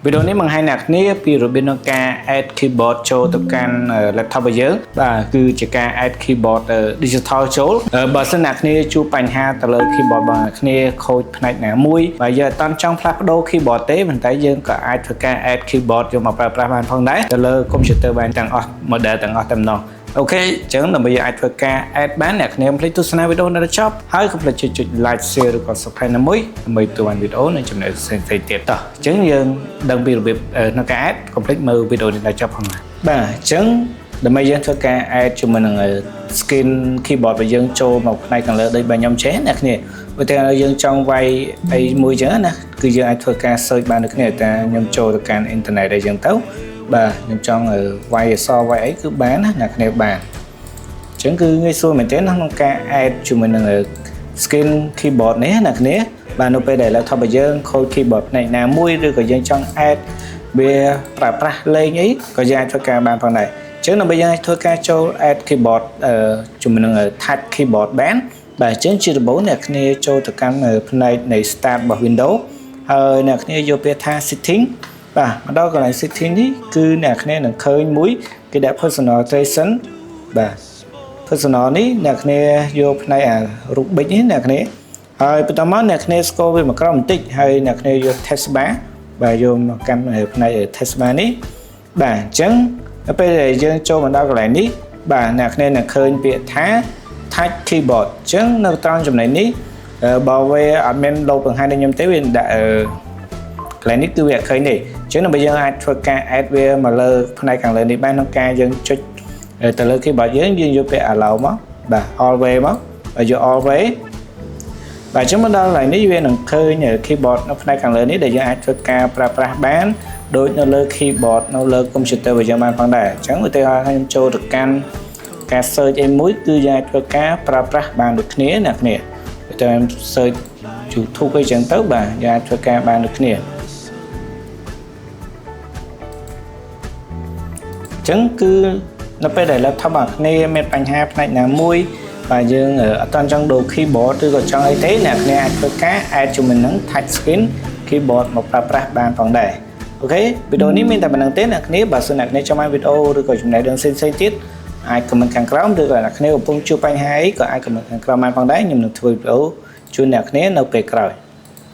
វីដេអូនេះបង្ហាញអ្នកគ្នាពីរបៀបក្នុងការ add keyboard ចូលទៅកាន់ laptop របស់យើងបាទគឺជាការ add keyboard digital ចូលបើសិនអ្នកគ្នាជួបបញ្ហាទៅលើ keyboard របស់អ្នកគ្នាខូចផ្នែកណាមួយបើយើងអត់ចង់ផ្លាស់ប្ដូរ keyboard ទេប៉ុន្តែយើងក៏អាចធ្វើការ add keyboard យកមកប្រើប្រាស់បានផងដែរទៅលើ computer បានទាំងអស់ model ទាំងអស់តែម្ដង OK អញ្ចឹងដើម្បីយើងអាចធ្វើការ add បានអ្នកគ្នាកុំភ្លេចទស្សនាវីដេអូដល់ចប់ហើយកុំភ្លេចចុច like share ឬក៏ subscribe ណាមួយដើម្បីទទួលបានវីដេអូនិងចំណេះផ្សេងៗទៀតតោះអញ្ចឹងយើងដឹងពីរបៀបក្នុងការ add កុំភ្លេចមើលវីដេអូនេះដល់ចប់ផងណាបាទអញ្ចឹងដើម្បីយើងធ្វើការ add ជាមួយនឹង screen keyboard របស់យើងចូលមកផ្នែកខាងលើដូចបាទខ្ញុំចេះអ្នកគ្នាឧទាហរណ៍យើងចង់វាយអីមួយចឹងណាគឺយើងអាចធ្វើការ search បានដូចគ្នាតែខ្ញុំចូលទៅកាន់ internet អីចឹងទៅបាទខ្ញុំចង់វាយអក្សរវាយអីគឺបានណាអ្នកគ្នាបានអញ្ចឹងគឺងាយស្រួលមែនទែនក្នុងការ add ជាមួយនឹង screen keyboard នេះណាគ្នាបាទនៅពេលដែល laptop របស់យើងខូច keyboard ផ្នែកណាមួយឬក៏យើងចង់ add វាប្រើប្រាស់លេងអីក៏យើងអាចធ្វើការបានផងដែរអញ្ចឹងដើម្បីយើងអាចធ្វើការចូល add keyboard ជាមួយនឹង touch keyboard បានបាទអញ្ចឹងជាដំបូងអ្នកគ្នាចូលទៅកាន់ផ្នែកនៃ start របស់ Windows ហើយអ្នកគ្នាយកពាក្យថា setting បាទមកដល់កន្លែង setting នេះគឺអ្នកគ្នានឹងឃើញមួយគេដាក់ personalization បាទ personal នេះអ្នកគ្នាយកផ្នែកអារូបប៊ិចនេះអ្នកគ្នាហើយបន្តមកអ្នកគ្នា scroll វាមកក្រោមបន្តិចហើយអ្នកគ្នាយក taskbar បាទយកមកកាន់ផ្នែក taskbar នេះបាទអញ្ចឹងដល់ពេលដែលយើងចូលមកដល់កន្លែងនេះបាទអ្នកគ្នានឹងឃើញពាក្យថា touch keyboard អញ្ចឹងនៅត្រង់ចំណុចនេះបើវាអត់មានលោតបង្ហាញដល់ខ្ញុំទេវាដាក់កន្លែងនេះគឺវាអត់ឃើញទេអញ្ចឹងដើម្បីយើងអាចធ្វើការ add វាមកលើផ្នែកខាងលើនេះបានក្នុងការយើងចុចទៅលើ keyboard យើងយើងយកពាក្យ allow មកបាទ always មកបាទយក always បាទអញ្ចឹងមកដល់កន្លែងនេះវានឹងឃើញ keyboard នៅផ្នែកខាងលើនេះដែលយើងអាចធ្វើការប្រើប្រាស់បានដូចនៅលើ keyboard នៅលើ computer របស់យើងបានផងដែរអញ្ចឹងឧទាហរណ៍ខ្ញុំចូលទៅកាន់ការ search អីមួយគឺយើងអាចធ្វើការប្រើប្រាស់បានដូចគ្នាអ្នកគ្នាឧទាហរណ៍ search YouTube អីចឹងទៅបាទយើងអាចធ្វើការបានដូចគ្នាអញ្ចឹងគឺនៅពេលដែល laptop របស់គ្នាមានបញ្ហាផ្នែកណាមួយបាទយើងអត់ទាន់ចង់ដូរ keyboard ឬក៏ចង់អីទេអ្នកគ្នាអាចធ្វើការ add ជាមួយនឹង touch screen keyboard មកប្រើប្រាស់បានផងដែរ OK វីដេអូនេះមានតែប៉ុណ្ណឹងទេអ្នកគ្នាបើសិនអ្នកគ្នាចង់បានវីដេអូឬក៏ចំណេះដឹងផ្សេងៗទៀតអាច comment ខាងក្រោមឬក៏អ្នកគ្នាកំពុងជួបបញ្ហាអីក៏អាច comment ខាងក្រោមបានផងដែរខ្ញុំនឹងធ្វើវីដេអូជូនអ្នកគ្នានៅពេលក្រោយ។